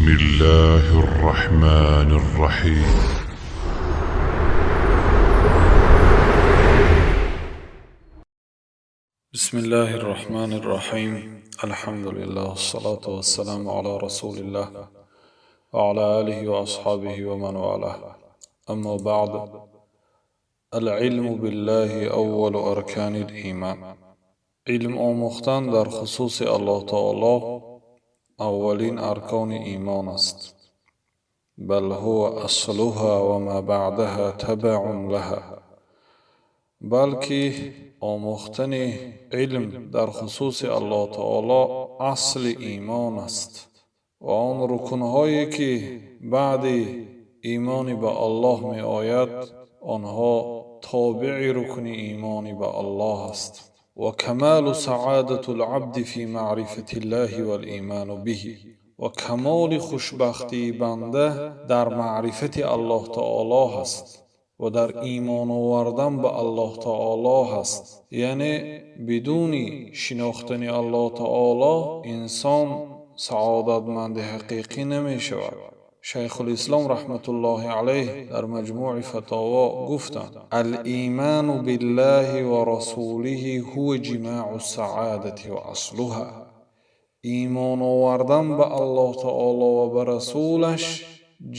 بسم الله الرحمن الرحيم. بسم الله الرحمن الرحيم، الحمد لله، والصلاة والسلام على رسول الله وعلى آله وأصحابه ومن والاه. أما بعد، العلم بالله أول أركان الإيمان. Илм омӯхтан дар хусуси Аллоҳ Таоло аввалин аркони имон аст. بل هو أصلها وما بعدها تبع لها. Балки омӯхтани илм дар хусуси Аллоҳ Таоло асли имон аст ва он рукнҳое, ки баъди имони ба Аллоҳ меояд, онҳо тобеи рукни имони ба Аллоҳ аст. وكمال سعادة العبد في معرفة الله والإيمان به. Ва камоли хушбахтии банда дар маърифати Аллоҳ Таоло ҳаст ва дар имон овардан ба Аллоҳ Таоло ҳаст. Яъне бидуни шинохтани Аллоҳ Таоло инсон саодатманди ҳақиқӣ намешавад. Шайхулислом раҳматуллоҳи алайҳ дар Маҷмӯи Фатово гуфтанд: الإيمان بالله ورسوله هو جماع السعادة وأصلها. Имон овардан ба Аллоҳ Таоло ва ба расулаш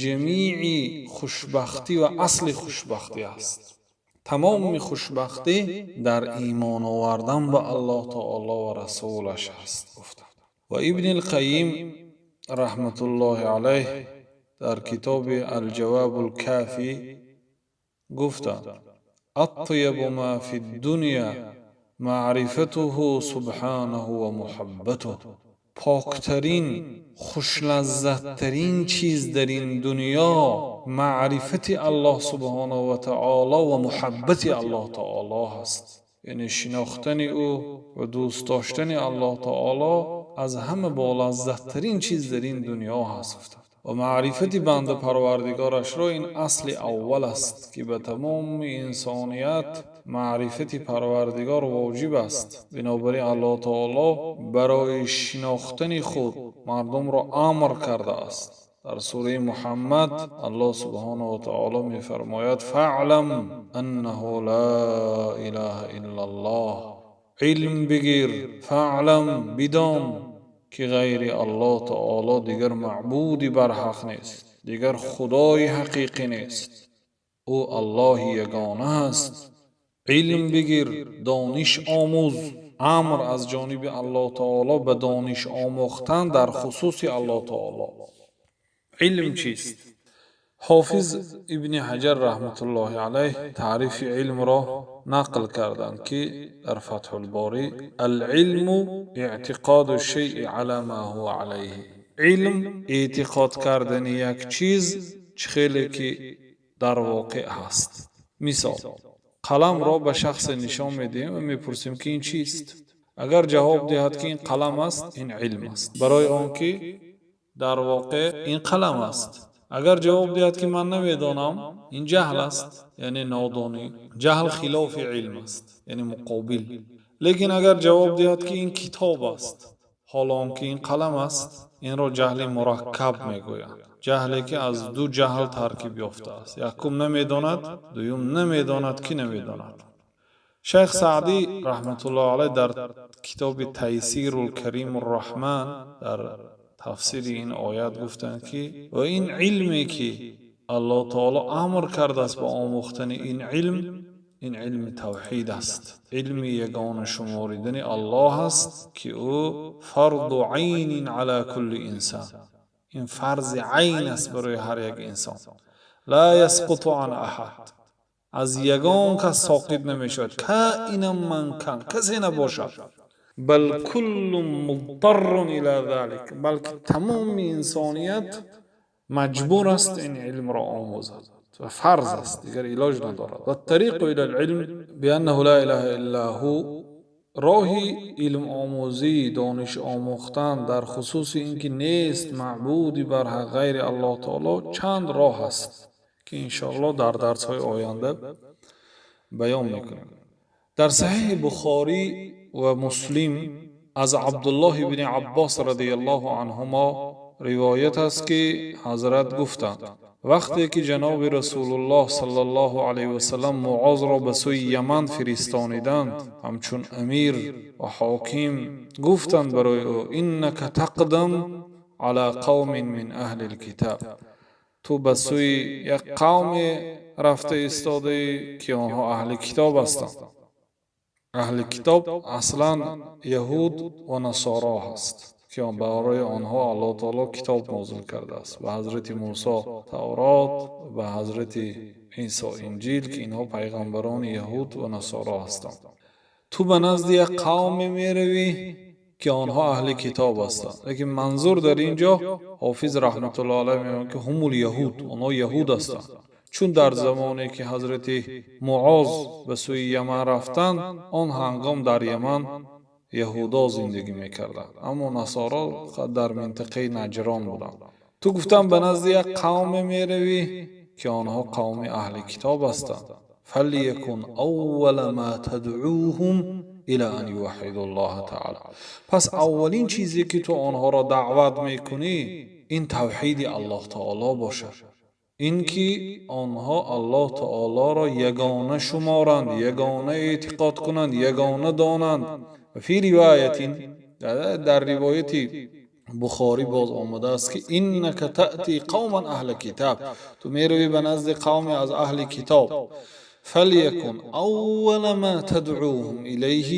ҷамии хушбахтӣ ва асли хушбахтӣ аст. Тамоми хушбахтӣ дар имон овардан ба Аллоҳ Таоло ва расулаш аст, гуфтанд. Ва Ибни Лқайим раҳматуллоҳи алайҳ дар китоби Алҷавабу лкофӣ гуфтанд: أطيب ما في الدنيا معرفته سبحانه ومحبته. Поктарин, хушлаззаттарин чиз дар ин дунё маърифати Аллоҳ субҳонаҳу ва таоло ва муҳаббати Аллоҳ Таоло ҳаст. Яъне шинохтани ӯ ва дӯст доштани Аллоҳ Таоло аз ҳама болаззаттарин чиз дар ин дунё ҳаст, гуфтанд. Ва маърифати банда Парвардигорашро ин асли аввал аст, ки ба тамоми инсоният маърифати Парвардигор воҷиб аст. Бинобар ин Аллоҳ Таоло барои шинохтани худ мардумро амр кардааст. Дар сураи Муҳаммад Аллоҳ субҳонаҳу ва таоло мефармояд: فاعلم أنه لا إله إلا الله. Илм бигир, فاعلم, бидон, ки ғайри Аллоҳ Таоло дигар маъбуди барҳақ нест, дигар худои ҳақиқӣ нест, ӯ Аллоҳи ягона аст. Илм бигир, дониш омӯз. Амр аз ҷониби Аллоҳ Таоло ба дониш омӯхтан дар хусуси Аллоҳ Таоло. Илм чист? Ҳофиз Ибни Ҳаҷар раҳматуллоҳи алайҳ таърифи илмро нақл карданд, ки дар Фатҳулборӣ: العلم اعتقاد الشيء على ما هو عليه. Илм эътиқод кардани як чиз, чӣ хеле ки дар воқеъ ҳаст. Мисол, қаламро ба шахсе нишон медиҳем ва мепурсем, ки ин чист. Агар ҷавоб диҳад, ки ин қалам аст, ин илм аст, барои он ки дар воқеъ ин қалам аст. Агар ҷавоб диҳад, ки ман намедонам, ин ҷаҳл аст, яъне нодонӣ. Ҷаҳл хилофи илм аст, яъне муқобил. Лекин агар ҷавоб диҳад, ки ин китоб аст, ҳоло он ки ин қалам аст, инро ҷаҳли мураккаб мегӯянд, ҷаҳле ки аз ду ҷаҳл таркиб ёфтааст: якум намедонад, дуюм намедонад, ки намедонад. Шайх Саъдӣ раҳматуллоҳ алайҳ дар китоби Тайсиру лкариму рраҳман дар тафсири ин оят гуфтанд, ки ва ин илме, ки Аллоҳ Таоло амр кардааст ба омӯхтани ин илм, ин илми тавҳид аст, илми ягона шуморидани Аллоҳ аст, ки ӯ فرض عين على كل إنسان. Ин фарзи айн аст барои ҳар як инсон. لا يسقط عن أحد. Аз ягон кас соқит намешавад, كائنا من كان, касе набошад. بل كل مضطر إلى ذلك. Балки тамоми инсоният маҷбур аст ин илмро омӯзад ва фарз аст, дигар илоҷ надорад. والطريق إلى العلم بأنه لا إله إلا هو. Роҳи илмомӯзӣ, дониш омӯхтан дар хусуси ин ки нест маъбуди барҳақ ғайри Аллоҳ Таоло чанд роҳ аст, ки иншоаллоҳ дар дарсҳои оянда баён мекунем. Дар Саҳеҳи Бухорӣ ва Муслим аз Абдуллоҳ ибни Аббос радиаллоҳу анҳумо. Ривоят аст, ки ҳазрат гуфтанд: вақте ки ҷаноби Расулуллоҳ саллаллоҳу алайҳи васалам Муозро ба сӯи Яман фиристониданд ҳамчун амир ва ҳоким, гуфтанд барои ӯ: إنك تقدم على قوم من أهل الكتاب. Ту ба сӯи як қавме рафта истодаӣ, ки онҳо аҳли китоб ҳастанд. Аҳли китоб аслан яҳуд ва насоро ҳаст, ки барои онҳо Аллоҳ таоло китоб нозил кардааст: ба ҳазрати Мусо Таврот, ба ҳазрати Исо Инҷил, ки инҳо пайғамбарони яҳуд ва насоро ҳастанд. Ту ба назди як қавме меравӣ, ки онҳо аҳли китоб ҳастанд. Лекин манзур дар ин ҷо, Ҳофиз раҳматуллоҳ алайҳ мегӯяд, ки هم اليهود, онҳо яҳуд ҳастанд, чун дар замоне ки ҳазрати Муоз ба сӯи Яман рафтанд, он ҳангом дар Яман яҳудо зиндагӣ мекарданд, аммо насоро дар минтақаи Наҷрон буданд. Ту, гуфтам, ба назди як қавме меравӣ, ки онҳо қавми аҳли китоб ҳастанд. فليكن أول ما تدعوهم إلى أن يوحدوا الله تعالى. Пас аввалин чизе ки ту онҳоро даъват мекунӣ, ин тавҳиди Аллоҳ таоло бошад, ин ки онҳо Аллоҳ таолоро ягона шуморанд, ягона эътиқод кунанд, ягона донанд. في رواية, дар ривояти Бухорӣ боз омадааст, ки إنك تأتي قوما أهل كتاب. Ту меравӣ ба назди қавме аз аҳли китоб. فليكن أول ما تدعوهم إليه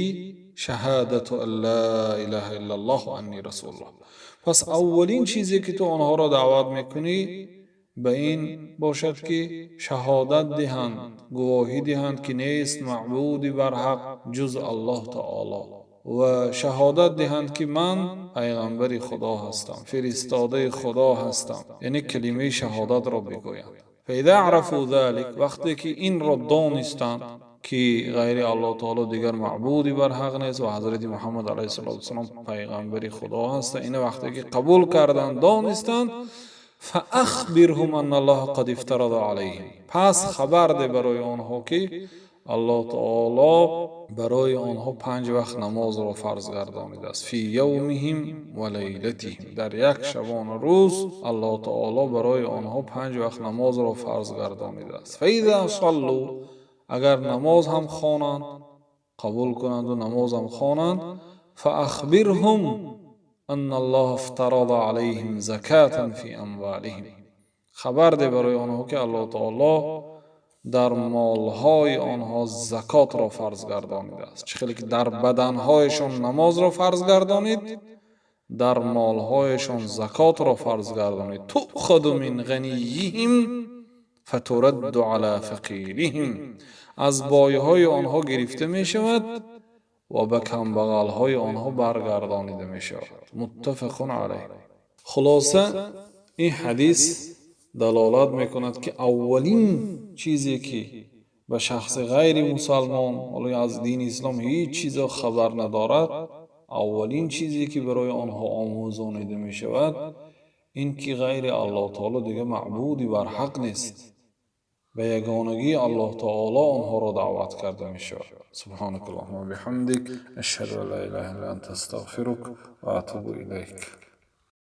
شهادة أن لا إله إلا الله وأني رسول الله. Пас аввалин чизе ки ту онҳоро даъват мекунӣ, ба ин бошад, ки шаҳодат диҳанд, гувоҳӣ диҳанд, ки нест маъбуди барҳақ ҷуз Аллоҳ таоло ва шаҳодат диҳанд, ки ман пайғамбари Худо ҳастам, фиристодаи Худо ҳастам, яъне калимаи шаҳодатро бигӯянд. فإذا عرفوا ذلك, вақте ки инро донистанд, ки ғайри Аллоҳ таоло дигар маъбуди барҳақ нест ва ҳазрати Муҳаммад алайҳиссалоту вассалом пайғамбари Худо ҳастанд, ина вақте ки қабул карданд, донистанд, فأخبرهم أن الله قد افترض عليهم, пас хабар де барои онҳо, ки Аллоҳ таоло барои онҳо панҷ вақт намозро фарз гардонидааст. في يومهم وليلتهم, дар як шабону рӯз Аллоҳ таоло барои онҳо панҷ вақт намозро фарз гардонидааст. فإذا صلوا, агар намоз ҳам хонанд, қабул кунанду намоз ҳам хонанд, فأخبرهم أن الله افترض عليهم زكاة في أموالهم, хабар де барои онҳо, ки Аллоҳ таоло дар молҳои онҳо закотро фарз гардонидааст. Чӣ хеле ки дар баданҳояшон намозро фарз гардонид, дар молҳояшон закотро фарз гардонид. تؤخذ من غنيهم فترد على فقيرهم, аз бойҳои онҳо гирифта мешавад ва ба камбағалҳои онҳо баргардонида мешавад. متفق عليه. Хулоса, ин ҳадис далолат мекунад, ки аввалин чизе ки ба шахси ғайри мусалмон, ҳоло аз дини ислом ҳеҷ чизо хабар надорад, аввалин чизе ки барои онҳо омӯзонида мешавад, ин ки ғайри Аллоҳ таоло дигар маъбуди барҳақ нест. Ба ягонагии Аллоҳ таоло онҳоро даъват карда мешавад. سبحانك اللهم وبحمدك، أشهد أن لا إله إلا أنت، أستغفرك وأتوب إليك.